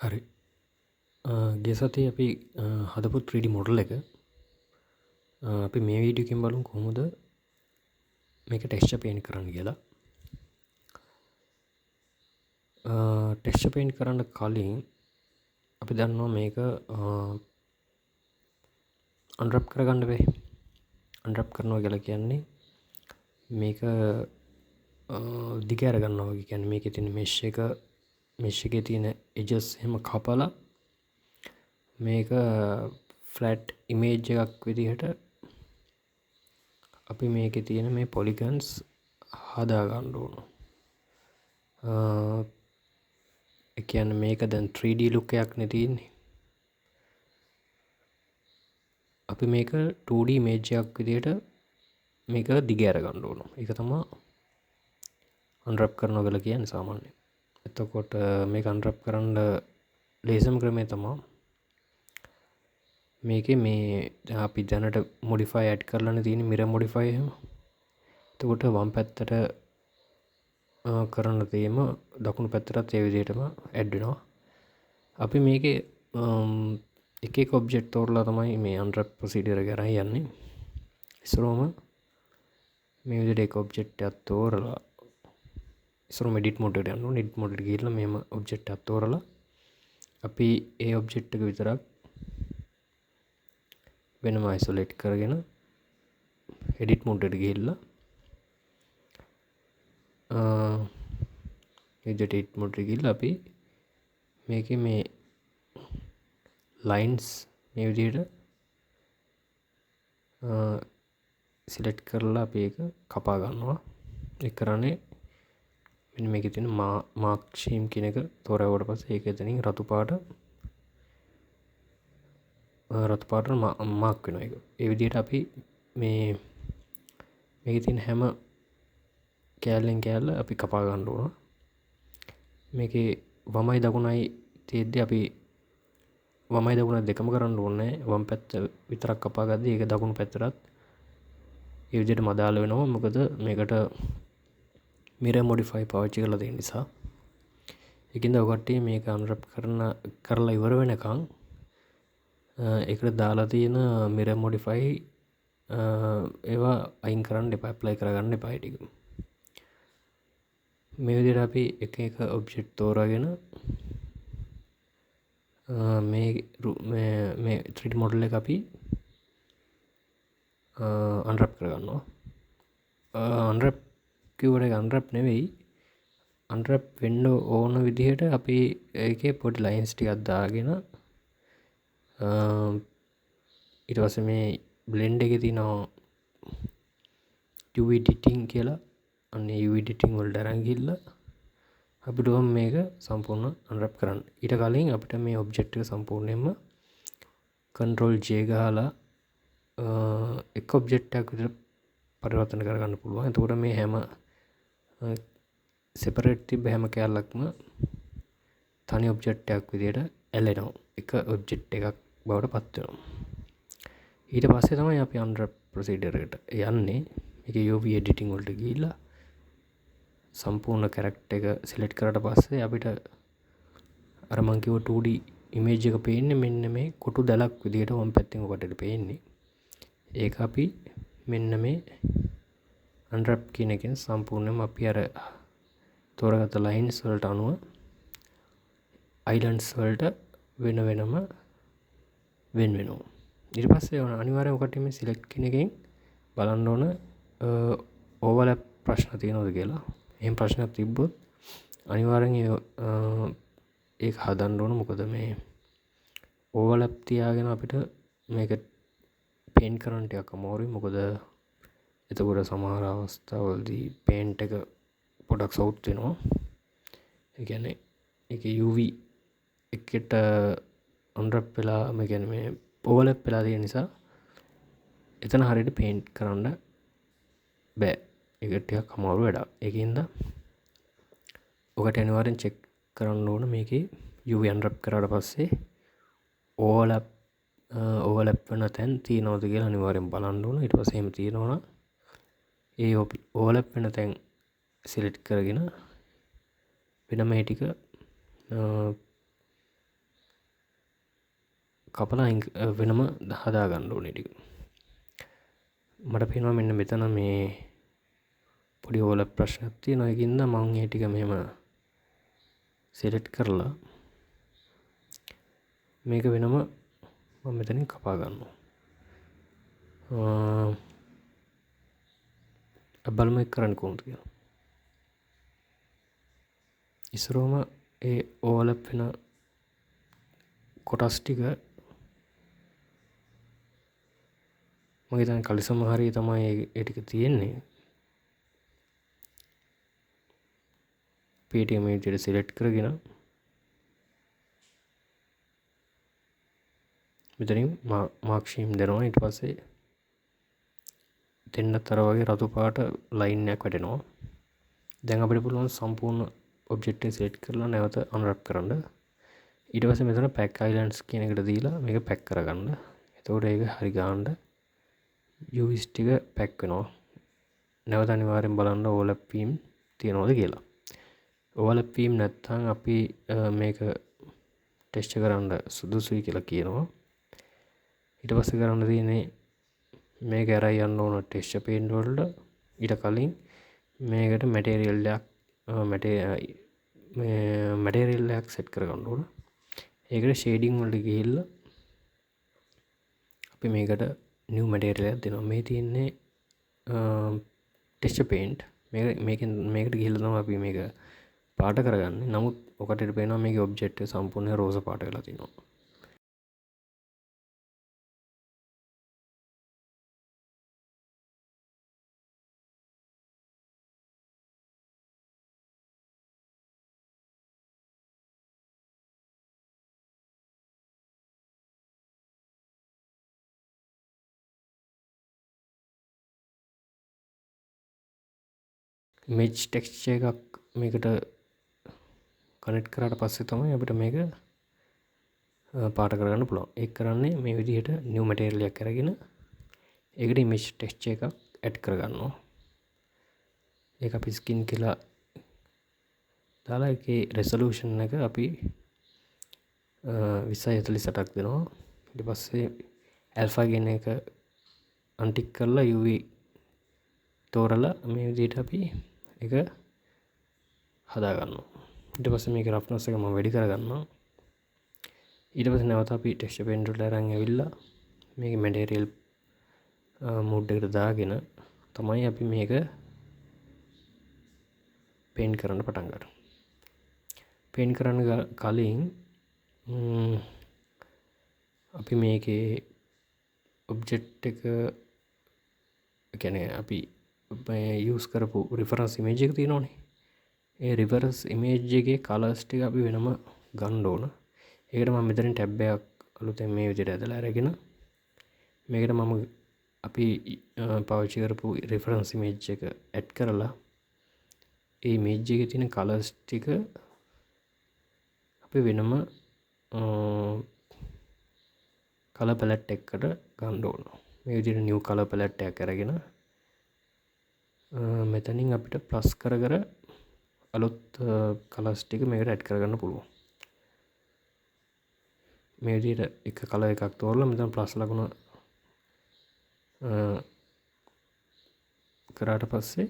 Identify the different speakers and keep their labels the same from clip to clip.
Speaker 1: හරි. ගිය සතියේ අපි හදපු 3D model එක අපි මේ වීඩියෝ එකෙන් බලමු කොහොමද මේක ටෙක්ස්චර් පේන්ට් කරන්න කියලා. ටෙක්ස්චර් පේන්ට් කරන්න කලින් අපි දන්නවා මේක අන්රැප් කරගන්න බෑ. අන්රැප් කරනවා කියලා කියන්නේ මේක දිග අර ගන්නවා වගේ. කියන්නේ මේකේ තියෙන මෙෂ් එක, මෙෂ් එකේ තියෙන එජස් එහෙම කපලා මේක ෆ්ලැට් ඉමේජ් එකක් විදිහට අපි මේකේ තියෙන මේ පොලිගන්ස් හදා ගන්න ඕන. ඒ කියන්නේ මේක දැන් 3D look එකක් නේ තියෙන්නේ. අපි මේක 2D image එකක් විදිහට මේක දිග අර ගන්න ඕන. ඒක තමයි අන්රැප් කරනවා කියලා කියන්නේ සාමාන්‍යයෙන්. එතකොට මේක අන්රැප් කරන්න ලේසිම ක්‍රමය තමයි මේකේ මේ දැන් අපි දැනට මොඩිෆයි ඇඩ් කරලානේ තියෙන්නේ, මිරර් මොඩිෆයි එහෙම. එතකොට වම් පැත්තට කරන දේම දකුණු පැත්තටත් ඒ විදිහටම ඇඩ් වෙනවා. අපි මේකේ එක එක ඔබ්ජෙක්ට් තෝරලා තමයි මේ අන්රැප් ප්‍රොසීඩර් එක අරන් යන්නේ. ඉස්සරවම මේ විදිහට එක ඔබ්ජෙක්ට් එකක් තෝරලා ඉස්සරවම එඩිට් මෝඩ් එකට යන්න ඕනේ. එඩිට් මෝඩ් එකට ගිහිල්ලා මෙහෙම ඔබ්ජෙක්ට් එකක් තෝරලා අපි ඒ ඔබ්ජෙක්ට් එක විතරක් වෙනම අයිසොලේට් කරගෙන එඩිට් මෝඩ් එකට ගිහිල්ලා මේ විදිහට එඩිට් මෝඩ් එකට ගිහිල්ලා අපි මේකේ මේ ලයින්ස් මේ විදිහට සිලෙක්ට් කරලා අපි ඒක කපා ගන්නවා. ඒක කරන්නේ මෙන්න මේකේ තියෙන මාක් ෂීම් කියන එක තෝරාවට පස්සේ ඒක එතනින් රතු පාටට මාක් වෙනවා ඒක. ඒ විදිහට අපි මේකේ තියෙන හැම කෑල්ලෙන් කෑල්ල අපි කපා ගන්න ඕන. මේකේ වමයි දකුණයි තියෙද්දි අපි වමයි දකුණයි දෙකම කරන්න ඕනේ නෑ. වම් පැත්ත විතරක් කපා ගද්දි ඒක දකුණු පැත්තටත් ඒ විදිහටම අදාළ වෙනවා. මොකද මේකට මිරර් මොඩිෆයි පාවිච්චි කරලා තියෙන නිසා. ඒකින්ද ඔය කට්ටිය මේක අන්රැප් කරලා ඉවර වෙනකන් ඒකට දාලා තියෙන මිරර් මොඩිෆයි ඒවා අයින් කරන්න එපා, ඇප්ලයි කරගන්න එපා ඒ ටික. මේ විදිහට අපි එක එක ඔබ්ජෙක්ට් තෝරාගෙන මේ 3D model එක අපි අන්රැප් කරගන්නවා. අන්රැප් කිව්වට ඒක අන්රැප් නෙවෙයි, අන්රැප් වෙන්න ඕන විදිහට අපි ඒකේ පොඩි ලයින්ස් ටිකක් දාගෙන ඊට පස්සේ මේ බ්ලෙන්ඩ් එකේ තියෙනවා UV editing කියලා. අන්න ඒ UV editing වලට අරන් ගිහිල්ලා අපිට ඕන මේක සම්පූර්ණ අන්රැප් කරන්න. ඊට කලින් අපිට මේ ඔබ්ජෙක්ට් එක සම්පූර්ණයෙන්ම කන්ට්‍රෝල් J ගහලා එක ඔබ්ජෙක්ට් එකක් විතර පරිවර්තන කරගන්න පුළුවන්. එතකොට මේ හැම සෙපරේට් තිබ්බ හැම කෑල්ලක්ම තනි ඔබ්ජෙක්ට් එකක් විදියට ඇලෙනවා. එක ඔබ්ජෙක්ට් එකක් බවට පත් වෙනවා. ඊට පස්සේ තමයි අපි අන්රැප් ප්‍රොසීඩර් එකට යන්නේ. මේකේ UV editing වලට ගිහිල්ලා සම්පූර්ණ කැරක්ටර් එක සිලෙක්ට් කරාට පස්සේ අපිට අර මං කිව්ව 2D image එක පේන්නේ මෙන්න මේ කොටු දැලක් විදියට වම් පැත්තෙන් ඔකට පේන්නේ. ඒක අපි මෙන්න මේ අන්රැප් කියන එකෙන් සම්පූර්ණයෙන්ම අපි අර තෝරාගත්ත ලයින්ස් වලට අනුව අයිලන්ඩ්ස් වලට වෙන වෙනම වෙන් වෙනවා. ඊට පස්සේ ඕන අනිවාර්යයෙන්ම ඔකට මේ සිලෙක්ට් කියන එකෙන් බලන්න ඕන ඕවර්ලැප් ප්‍රශ්න තියෙනවද කියලා. එහෙම ප්‍රශ්නයක් තිබ්බොත් අනිවාර්යෙන් ඒක හදන්න ඕන. මොකද මේ ඕවර්ලැප් තියාගෙන අපිට මේක පේන්ට් කරන්න ටිකක් අමාරුයි. මොකද එතකොට සමහර අවස්ථාවලදී පේන්ට් එක පොඩක් සවුත් වෙනවා. ඒ කියන්නේ ඒකේ UV එකට අන්රැප් වෙලා, මේ කියන්නේ මේ ඕවර්ලැප් වෙලා තියෙන නිසා එතන හරියට පේන්ට් කරන්න බෑ. ඒක ටිකක් අමාරු වැඩක්. ඒකින්ද ඔකට අනිවාර්යෙන් චෙක් කරන්න ඕන මේකේ UV unwrap කරාට පස්සේ ඕවර්ලැප් වෙන තැන් තියෙනවද කියලා අනිවාර්යෙන් බලන්න ඕන. ඊට පස්සේ එහෙම තියෙනවා නම් ඒ ඕවර්ලැප් වෙන තැන් සිලෙක්ට් කරගෙන වෙනම ඒ ටික කපලා වෙනම හදා ගන්න ඕනේ ටික. මට පේනවා මෙන්න මෙතන මේ පොඩි ඕවර්ලැප් ප්‍රශ්නයක් තියෙනවා. ඒකින්ද මම මේ ටික මෙහෙම සිලෙක්ට් කරලා මේක වෙනම මම මෙතනින් කපා ගන්නවා. අපි බලමු ඒක කරන්නේ කොහොමද කියලා. ඉස්සරවම ඒ ඕවර්ලැප් වෙන කොටස් ටික මම හිතන්නේ කලිසම හරිය තමයි ඒ ටික තියෙන්නේ. අපි ඒ ටික මේ විදිහට සිලෙක්ට් කරගෙන මෙතනින් මාක් ෂීම් දෙනවා. ඊට පස්සේ දෙන්නත් අර වගේ රතු පාට ලයින් එකක් වැටෙනවා. දැන් අපිට පුළුවන් සම්පූර්ණ ඔබ්ජෙක්ට් එක සිලෙක්ට් කරලා නැවත අන්රැප් කරන්න. ඊට පස්සේ මෙතන පැක් අයිලන්ඩ්ස් කියන එකට දීලා මේක පැක් කරගන්න. එතකොට ඒක හරි ගානට UVs ටික පැක් වෙනවා. නැවත අනිවාර්යෙන් බලන්න ඕවර්ලැප් වීම් තියනවද කියලා. ඕවර්ලැප් වීම් නැත්නම් අපි මේක ටෙස්ට් කරන්න සුදුසුයි කියලා කියනවා. ඊට පස්සේ කරන්න තියෙන්නේ මේක අරන් යන්න ඕන ටෙක්ස්චර් පේන්ට් වලට. ඊට කලින් මේකට මැටීරියල් එකක් සෙට් කරගන්න ඕන. ඒකට ෂේඩින් වලට ගිහිල්ලා අපි මේකට නිව් මැටීරියල් එකක් දෙනවා. මේ තියෙන්නේ ටෙක්ස්චර් පේන්ට්. මේකට ගිහිල්ලා තමයි අපි මේක පාට කරගන්නේ. නමුත් ඔකට පේනවා මේකේ ඔබ්ජෙක්ට් එක සම්පූර්ණයෙන් රෝස පාට වෙලා තිනවා. ඉමේජ් ටෙක්ස්චර් එකක් මේකට කනෙක්ට් කරාට පස්සේ තමයි අපිට මේක පාට කරගන්න පුළුවන්. ඒක කරන්නේ මේ විදිහට නිව් මැටීරියල් එකක් අරගෙන ඒකට ඉමේජ් ටෙක්ස්චර් එකක් ඇඩ් කරගන්නවා. ඒක අපි ස්කින් කියලා දාලා ඒකේ රෙසලූෂන් එක අපි 2048ක් දෙනවා. ඊට පස්සේ ඇල්ෆා කියන එක අන්ටික් කරලා UV තෝරලා මේ විදිහට අපි ඒක හදා ගන්නවා. ඊට පස්සේ මේකේ රෆ්නස් එක මම වැඩි කරගන්නවා. ඊට පස්සේ නැවත අපි ටෙක්ස්චර් පේන්ට් වලට අරන් ඇවිල්ලා මේකේ මැටීරියල් මෝඩ් එකට දාගෙන තමයි අපි මේක පේන්ට් කරන්න පටන් ගන්නේ. පේන්ට් කරන්න කලින් අපි මේකේ ඔබ්ජෙක්ට් එක, ඒ කියන්නේ අපි මේ යූස් කරපු රිෆරන්ස් ඉමේජ් එක තියෙනවනේ. ඒ රිෆරන්ස් ඉමේජ් එකේ කලර්ස් ටික අපි වෙනම ගන්න ඕන. ඒකට මම මෙතනින් ටැබ් එකක් අලුතෙන් මේ විදිහට ඇදලා අරගෙන මේකට මම අපි පාවිච්චි කරපු රිෆරන්ස් ඉමේජ් එක ඇඩ් කරලා ඒ ඉමේජ් එකේ තියෙන කලර්ස් ටික අපි වෙනම කලර් පැලට් එකකට ගන්න ඕන. මේ විදිහට නිව් කලර් පැලට් එකක් අරගෙන මෙතනින් අපිට ප්ලස් කර කර අලුත් කලර්ස් ටික මේකට ඇඩ් කරගන්න පුළුවන්. මේ විදිහට එක කලර් එකක් තෝරලා මෙතන ප්ලස් ලකුණ කරාට පස්සේ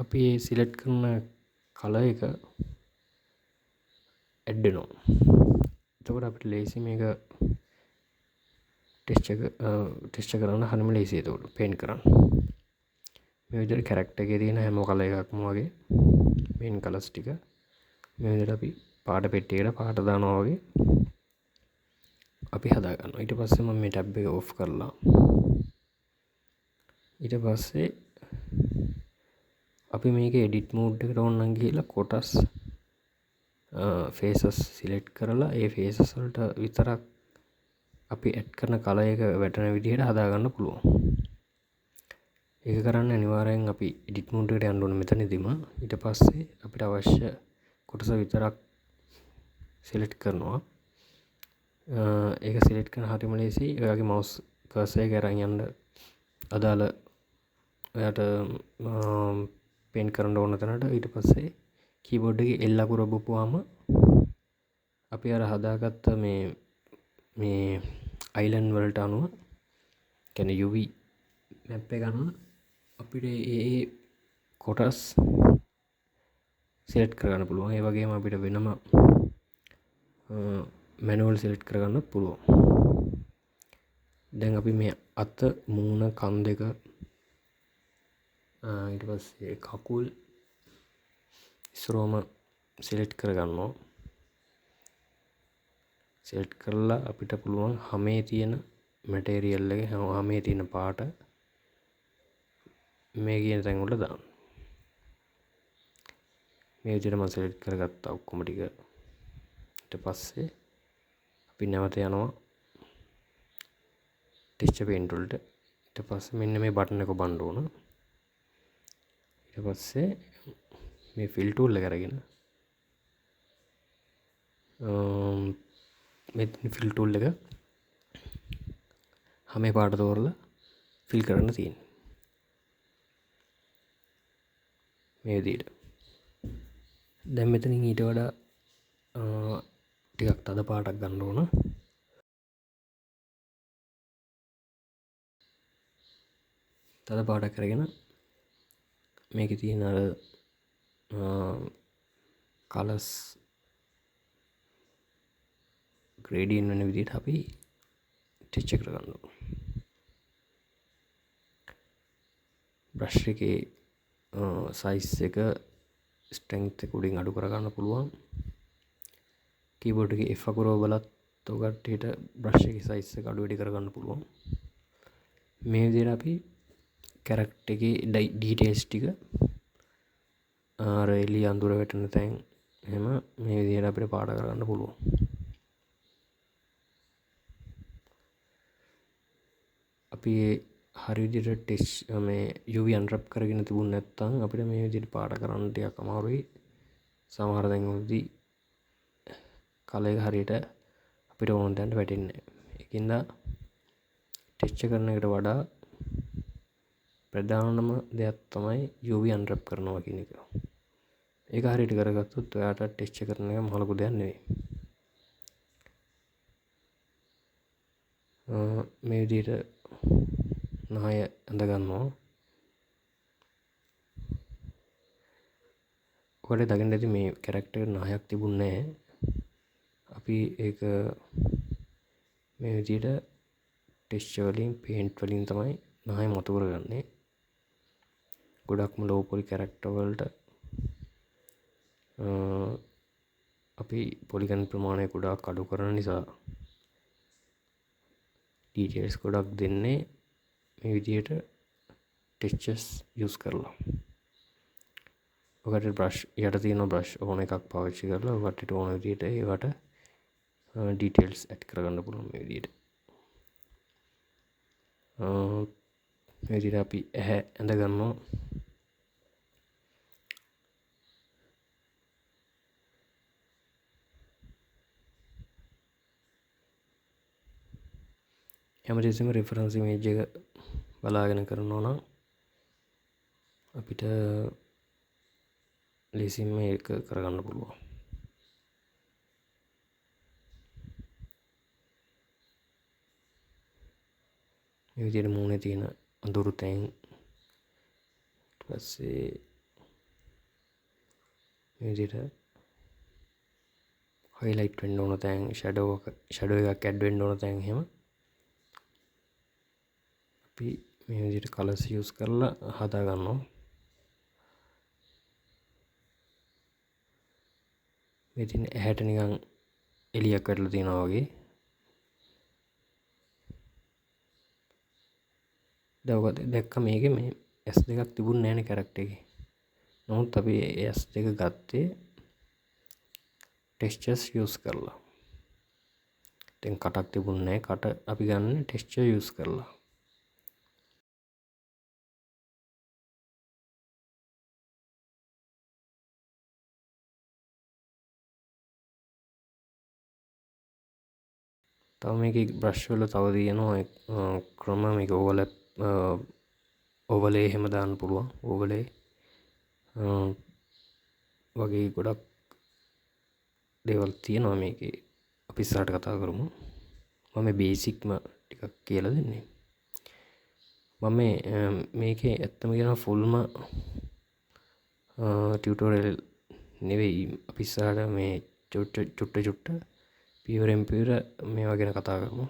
Speaker 1: අපි ඒ සිලෙක්ට් කරන කලර් එක ඇඩ් වෙනවා. එතකොට අපිට ලේසි මේක ටෙස්ට් එක කරන්න හරිම ලේසියි. එතකොට පේන්ට් කරන්න. මේ විදිහට කැරක්ටර් එකේ තියෙන හැම කලර් එකක්ම වගේ මේන් කලර්ස් ටික මේ විදිහට අපි පාට පෙට්ටියකට පාට දානවා වගේ අපි හදා ගන්නවා. ඊට පස්සේ මම මේ ටැබ් එක ඔෆ් කරලා ඊට පස්සේ අපි මේකේ එඩිට් මෝඩ් එකට ඕනනම් ගිහලා කොටස් ෆේසස් සිලෙක්ට් කරලා ඒ ෆේසස් වලට විතරක් අපි ඇඩ් කරන කලර් එක වැටෙන විදිහට හදා ගන්න පුළුවන්. ඒක කරන්න අනිවාර්යෙන් අපි එඩිට් මෝඩ් එකට යන්න ඕනේ මෙතනදිම. ඊට පස්සේ අපිට අවශ්‍ය කොටස විතරක් සිලෙක්ට් කරනවා. ඒක සිලෙක්ට් කරන හරිම ලේසි. ඔයාගේ මවුස් කර්සර් එක අරන් යන්න අදාළ ඔයාට පේන්ට් කරන්න ඕන තැනට. ඊට පස්සේ කීබෝඩ් එකේ L අකුර ඔබපුවාම අපි අර හදාගත්ත මේ මේ අයිලන්ඩ් වලට අනුව, කියන්නේ UV map එක අනුව අපිට ඒ ඒ කොටස් සිලෙක්ට් කරගන්න පුළුවන්. ඒ වගේම අපිට වෙනම මැනුවල් සිලෙක්ට් කරගන්නත් පුළුවන්. දැන් අපි මේ අත, මූණ, කන් දෙක, ඊට පස්සේ කකුල් ඉස්සරෝම සිලෙක්ට් කරගන්නවා. සිලෙක්ට් කරලා අපිට පුළුවන් හැමේ තියෙන මැටීරියල් එක, හැමේ තියෙන පාට මේ කියන තැන් වලට දාන්න. මේ විදිහට මම සිලෙක්ට් කරගත්තා ඔක්කොම ටික. ඊට පස්සේ අපි නැවත යනවා ටෙක්ස්චර් පේන්ට් වලට. ඊට පස්සේ මෙන්න මේ බටන් එක ඔබන්න ඕන. ඊට පස්සේ මේ ෆිල් ටූල් එක අරගෙන මේ ෆිල් ටූල් එක හැම පාට තෝරලා ෆිල් කරන්න තියෙන්නේ මේ විදිහට. දැන් මෙතනින් ඊට වඩා ටිකක් තද පාටක් ගන්න ඕන. තද පාටක් අරගෙන මේකේ තියෙන අර කලර්ස් ග්‍රේඩියන්ට් වෙන විදිහට අපි ටෙක්ස්චර් කරගන්න ඕන. බ්‍රෂ් එකේ සයිස් එක ස්ට්‍රෙන්ග්ත් එක උඩින් අඩු කරගන්න පුළුවන්. කීබෝඩ් එකේ F අකුර ඔබලත් ඔය කට්ටියට බ්‍රෂ් එකේ සයිස් එක අඩු වැඩි කරගන්න පුළුවන්. මේ විදිහට අපි කැරක්ටර් එකේ ඩීටේල්ස් ටික අර එළිය අඳුර වැටෙන තැන් එහෙම මේ විදිහට අපිට පාට කරගන්න පුළුවන්. අපි හරි විදිහට ටෙස්ට් මේ UV අන්රැප් කරගෙන තිබුණ නැත්නම් අපිට මේ විදිහට පාට කරන්න ටිකක් අමාරුයි. සමහර තැන්වලදී කලර් එක හරියට අපිට ඕන තැනට වැටෙන්නේ නැහැ. ඒකින්ද ටෙස්ට් කරන එකට වඩා ප්‍රධානම දෙයක් තමයි UV අන්රැප් කරනවා කියන එක. ඒක හරියට කරගත්තොත් ඔයාට ටෙස්ට් කරන එක මහ ලොකු දෙයක් නෙවෙයි. මේ විදිහට නහය ඇඳ ගන්නවා. ඔයාලට දකින්න ඇති මේ කැරක්ටර් එකට නහයක් තිබුණේ නැහැ. අපි ඒක මේ විදිහට ටෙක්ස්චර් වලින් පේන්ට් වලින් තමයි නහය මතු කරගන්නේ. ගොඩක්ම ලෝ පොලි කැරක්ටර් වලට අපි පොලිගන් ප්‍රමාණය ගොඩාක් අඩු කරන නිසා ඩීටේල්ස් ගොඩක් දෙන්නේ මේ විදිහට ටෙක්ස්චර්ස් යූස් කරලා. ඔයාලට බ්‍රෂ් යට තියෙන බ්‍රෂ් ඕන එකක් පාවිච්චි කරලා ඔයාලට ඕන විදිහට ඒවට ඩීටේල්ස් ඇඩ් කරගන්න පුළුවන් මේ විදිහට. මේ විදිහට අපි ඇහැ ඇඳ ගන්නවා. හැමතිස්සෙම රෙෆරන්ස් ඉමේජ් එක බලාගෙන කරනවා නම් අපිට ලේසියෙන්ම ඒක කරගන්න පුළුවන්. මේ විදිහට මූණේ තියෙන අඳුරු තැන් ඊට පස්සේ මේ විදිහට හයිලයිට් වෙන්න ඕන තැන්, ෂැඩෝ එකක් ඇඩ් වෙන්න ඕන තැන් එහෙම අපි මේ විදිහට කලර්ස් යූස් කරලා හදා ගන්නවා. මේ තියෙන ඇහැට නිකන් එළියක් වැටලා තියෙනවා වගේ. දැන් ඔක දැක්ක මේකේ මේ ඇස් දෙකක් තිබුණ නෑනේ කැරක්ටර් එකේ. නමුත් අපි ඒ ඇස් දෙක ගත්තේ ටෙක්ස්චර්ස් යූස් කරලා. දැන් කටක් තිබුණ නෑ, කට අපි ගන්න ටෙක්ස්චර් යූස් කරලා. තව මේකේ බ්‍රෂ් වල තව තියෙනවා ක්‍රම. මේක ඕවර්ලේ එහෙම දාන්න පුළුවන්. ඕවර්ලේ වගේ ගොඩක් දේවල් තියෙනවා මේකේ. අපි ඉස්සරහට කතා කරමු. මම මේ බේසික්ම ටිකක් කියලා දෙන්නේ. මම මේ මේකේ ඇත්තම කියනවා ෆුල්ම ටියුටෝරියල් නෙවෙයි. අපි ඉස්සරහට මේ චුට්ට චුට්ට චුට්ට පියවරෙන් පියවර මේවා ගැන කතා කරමු.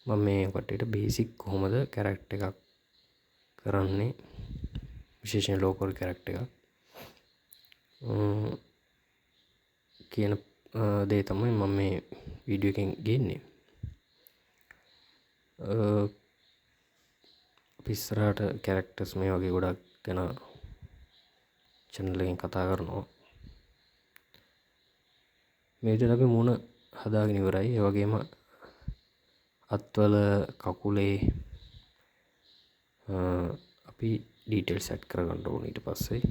Speaker 1: මම මේ කට්ටියට බේසික් කොහොමද කැරක්ටර් එකක් කරන්නේ, විශේෂයෙන් ලෝ පොලි කැරක්ටර් එකක් කියන දේ තමයි මම මේ වීඩියෝ එකෙන් ගේන්නේ. අපි ඉස්සරහට කැරක්ටර්ස් මේ වගේ ගොඩක් ගැන චැනල් එකෙන් කතා කරනවා. මේ විදිහට අපි මුණ හදාගෙන ඉවරයි. ඒ වගේම අත්වල, කකුලේ අපි ඩීටේල්ස් ඇඩ් කරගන්න ඕනේ ඊට පස්සේ.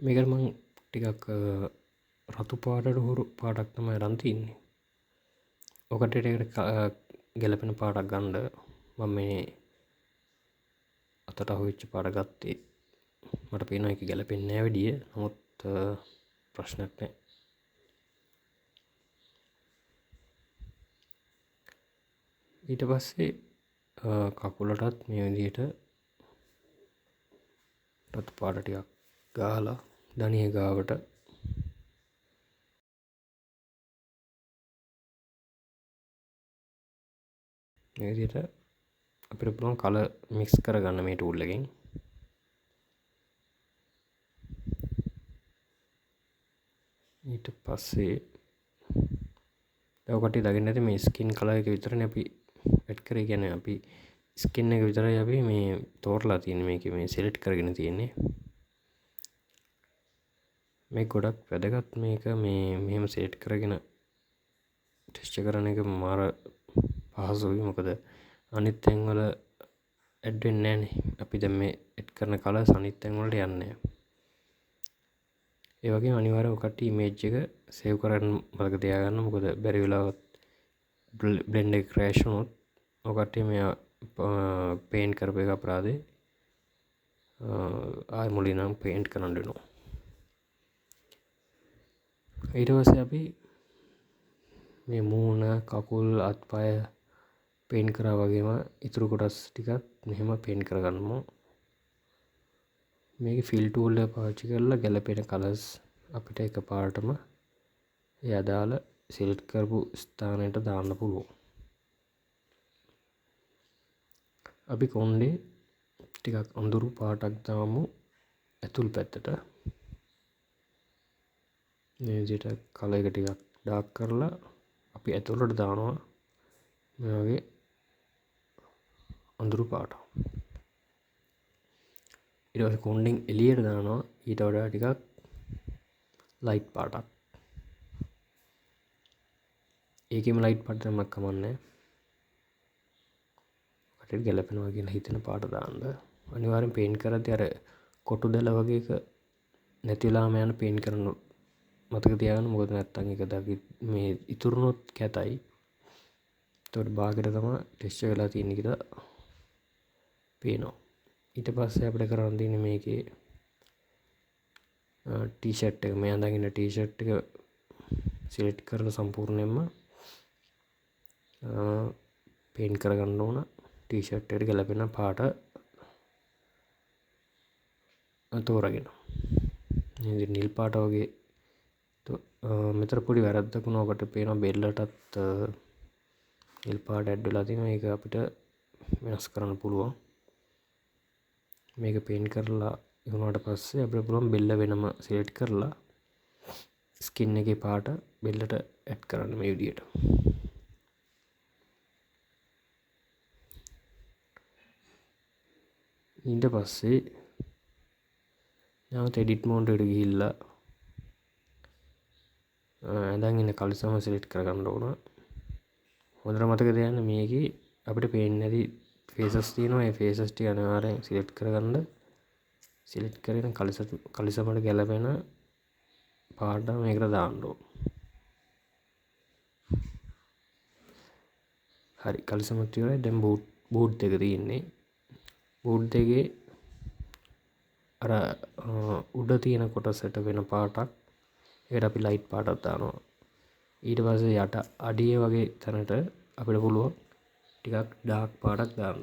Speaker 1: මේකට මං ටිකක් රතු පාටට හුරු පාටක් තමයි අරන් තින්නේ. ඔකට ඒකට ගැලපෙන පාටක් ගන්න මම මේ අතට අහුවෙච්ච පාට ගත්තේ. මට පේනවා ඒක ගැලපෙන්නේ නෑ වැඩිය. නමුත් ප්‍රශ්නයක් නෑ. ඊට පස්සේ කකුලටත් මේ විදිහට රතු පාට ටිකක් ගාලා දණිය ගාවට මේ විදිහට අපිට පුළුවන් කලර් මික්ස් කරගන්න මේ ටූල් එකෙන්. ඊට පස්සේ දැන් ඔය කට්ටිය දකින්න ඇති මේ ස්කින් කලර් එක විතරනේ අපි ඇඩ් කරේ. කියන්නේ අපි ස්කින් එක විතරයි අපි මේ තෝරලා තියෙන්නේ, මේකේ මේ සිලෙක්ට් කරගෙන තියෙන්නේ. මේ ගොඩක් වැදගත් මේක මේ මෙහෙම සෙට් කරගෙන ටෙස්ට් කරන එක මාර පහසුයි. මොකද අනිත් තැන්වල ඇඩ් වෙන්නේ නෑනේ. අපි දැන් මේ ඇඩ් කරන කලර්ස් අනිත් තැන් වලට යන්නේ නෑ. ඒ වගේම අනිවාර්යයෙන් ඔය කට්ටිය ඉමේජ් එක සේව් කරන්න මතක තියාගන්න. මොකද බැරි වෙලාවත් බ්ලෙන්ඩ් එක ක්‍රෑෂ් වුණොත් ඔය කට්ටිය මෙයා පේන්ට් කරපු එක අපරාධේ ආයෙ මුලින් ඉඳන් පේන්ට් කරන්න වෙනවා. ඊට පස්සේ අපි මේ මූණ, කකුල්, අත්පය පේන්ට් කරා වගේම ඉතුරු කොටස් ටිකත් මෙහෙම පේන්ට් කරගන්නවා. මේකේ ෆිල් ටූල් එක පාවිච්චි කරලා ගැලපෙන කලර්ස් අපිට එකපාරටම ඒ අදාළ සිලෙක්ට් කරපු ස්ථානයට දාන්න පුළුවන්. අපි කොණ්ඩේ ටිකක් අඳුරු පාටක් දාමු ඇතුල් පැත්තට. මේ විදිහට කලර් එක ටිකක් ඩාර්ක් කරලා අපි ඇතුළට දානවා මේ වගේ අඳුරු පාටක්. ඊට පස්සේ කොණ්ඩෙන් එළියට දානවා ඊට වඩා ටිකක් ලයිට් පාටක්. ඒකෙම ලයිට් පාට දැම්මත් කමක් නෑ. කටට ගැලපෙනවා කියලා හිතෙන පාට දාන්න. අනිවාර්යෙන් පේන්ට් කරද්දී අර කොටු දැල වගේ එක නැති වෙලාම යන පේන්ට් කරන්න මතක තියාගන්න. මොකද නැත්තම් ඒක මේ ඉතුරුනොත් කැතයි. එතකොට බාගෙට තමයි ටෙස්ට් වෙලා තියෙන්නේ කියලා පේනවා. ඊට පස්සේ අපිට කරන්න තියෙන්නේ මේකේ ටී-ෂර්ට් එක, මේ අඳන් ඉන්න ටී-ෂර්ට් එක සිලෙක්ට් කරලා සම්පූර්ණයෙන්ම පේන්ට් කරගන්න ඕන. ටී-ෂර්ට් එකට ගැලපෙන පාට තෝරගෙන. මේ විදිහට නිල් පාට වගේ මෙතන පොඩි වැරද්දක් වුණා. ඔකට පේනවා බෙල්ලටත් නිල් පාට ඇඩ් වෙලා තියෙනවා. ඒක අපිට වෙනස් කරන්න පුළුවන්. මේක පේන්ට් කරලා ඉවරනාට පස්සේ අපිට පුළුවන් බෙල්ල වෙනම සිලෙක්ට් කරලා ස්කින් එකේ පාට බෙල්ලට ඇඩ් කරන්න මේ විදියට. ඊට පස්සේ නැවත එඩිට් මෝඩ් එකට ගිහිල්ලා ඇඳන් ඉන්න කලිසම සිලෙක්ට් කරගන්න ඕන. හොඳට මතක තියාගන්න මේකේ අපිට පේන්නේ නැති ෆේසස් තියෙනවා. ඒ ෆේසස් ටික අනිවාර්යෙන් සිලෙක්ට් කරගන්න. සිලෙක්ට් කරගෙන කලිසමට ගැලපෙන පාට මේකට දාන්න ඕන. හරි, කලිසමත් ඉවරයි. දැන් බූට් දෙක තියෙන්නේ. බූට් දෙකේ අර උඩ තියෙන කොටසට වෙන පාටක්, ඒකට අපි ලයිට් පාටක් දානවා. ඊට පස්සේ යට අඩිය වගේ තැනට අපිට පුළුවන් ටිකක් ඩාර්ක් පාටක් දාන්න.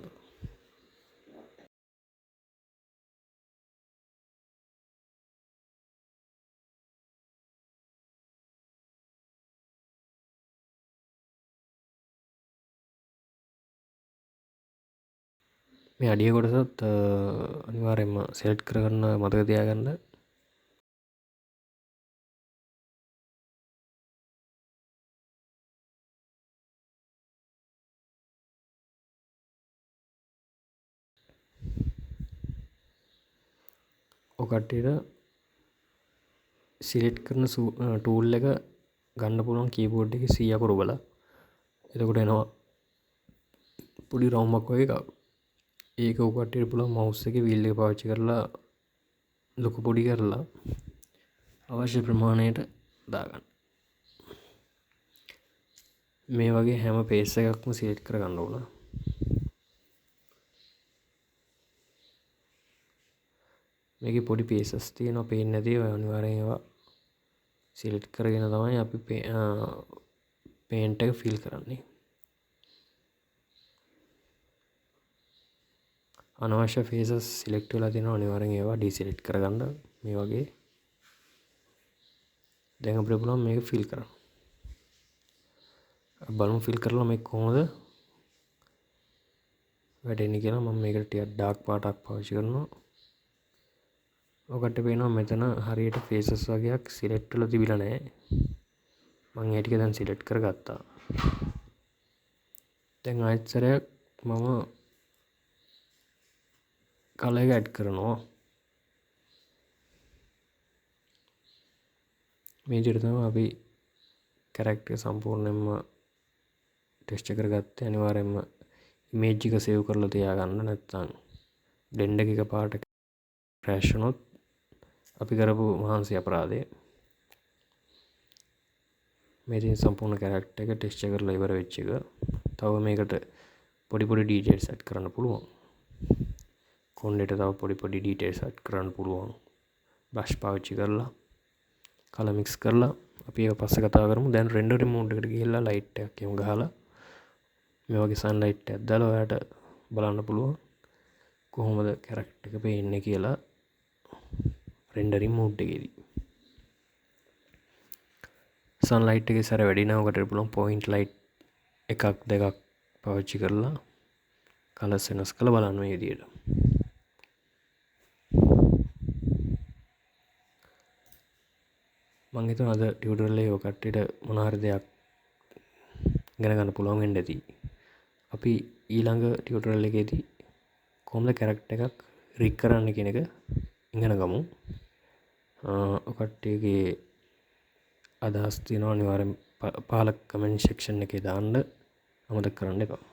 Speaker 1: මේ අඩිය කොටසත් අනිවාර්යයෙන්ම සෙලෙක්ට් කරගන්න මතක තියාගන්න. ඔය කට්ටියට සිලෙක්ට් කරන ටූල් එක ගන්න පුළුවන් කීබෝඩ් එකේ C අකුර ඔබලා. එතකොට එනවා පොඩි රවුමක් වගේ එකක්. ඒක ඔය කට්ටියට පුළුවන් මවුස් එකේ වීල් එක පාවිච්චි කරලා ලොකු පොඩි කරලා අවශ්‍ය ප්‍රමාණයට දාගන්න. මේ වගේ හැම පේස් එකක්ම සිලෙක්ට් කරගන්න ඕන. මේකේ පොඩි පේසස් තියෙනවා පේන්නේ නැති ඒවා අනිවාර්යෙන් ඒවා සිලෙක්ට් කරගෙන තමයි අපි පේන්ට් එක ෆිල් කරන්නේ. අනවශ්‍ය ෆේසස් සිලෙක්ට් වෙලා තියෙනවා අනිවාර්යෙන් ඒවා ඩිසිලෙක්ට් කරගන්න මේ වගේ. දැන් අපිට පුළුවන් මේක ෆිල් කරන්න. අපි බලමු ෆිල් කරලා මේක කොහොමද වැටෙන්නේ කියලා. මම මේකට ටිකක් ඩාර්ක් පාටක් පාවිච්චි කරනවා. ඔකට පේනවා මෙතන හරියට ෆේසස් වගේක් සිලෙක්ට් වෙලා තිබිලා නැහැ. මං ඒ ටික දැන් සිලෙක්ට් කරගත්තා. දැන් ආයෙත් සැරයක් මම කලර් එක ඇඩ් කරනවා. මේ විදිහට තමයි අපි කැරක්ටර් සම්පූර්ණයෙන්ම ටෙස්ට් කරගත්තේ. අනිවාර්යයෙන්ම ඉමේජ් එක සේව් කරලා තියාගන්න, නැත්නම් බ්ලෙන්ඩ් එක එකපාරට ක්‍රෑෂ් වුණොත් අපි කරපු මහන්සි අපරාධය. මේ තියෙන සම්පූර්ණ කැරක්ටර් එක ටෙස්ට් කරලා ඉවර වෙච්ච එක. තව මේකට පොඩි පොඩි ඩීටේල්ස් ඇඩ් කරන්න පුළුවන්. කොණ්ඩේට තව පොඩි පොඩි ඩීටේල්ස් ඇඩ් කරන්න පුළුවන්. බ්‍රෂ් පාවිච්චි කරලා කලර් මික්ස් කරලා අපි ඒව පස්සේ කතා කරමු. දැන් රෙන්ඩරින් මෝඩ් එකට ගිහිල්ලා ලයිට් එකක් එහෙම ගහලා මේ වගේ සන් ලයිට් එකක් දාලා ඔයාලට බලන්න පුළුවන් කොහොමද කැරක්ටර් එක පේන්නේ කියලා රෙන්ඩරින් මෝඩ් එකේදී. සන් ලයිට් එකේ සැර වැඩි නම් ඔයාලට පුළුවන් පොයින්ට් ලයිට් එකක් දෙකක් පාවිච්චි කරලා කලර්ස් වෙනස් කරලා බලන්න මේ විදියට. මං හිතනවා අද ටියුටෝරියල් එකේ ඔය කට්ටියට මොන හරි දෙයක් ඉගෙන ගන්න පුළුවන් වෙන්න ඇති. අපි ඊළඟ ටියුටෝරියල් එකේදී කොහොමද කැරක්ටර් එකක් රිග් කරන්න කියන එක ඉගෙන ගමු. ඔය කට්ටියගේ අදහස් තියෙනවා අනිවාර්යෙන් පහළ කමෙන්ට් සෙක්ෂන් එකේ දාන්න අමතක කරන්න එපා.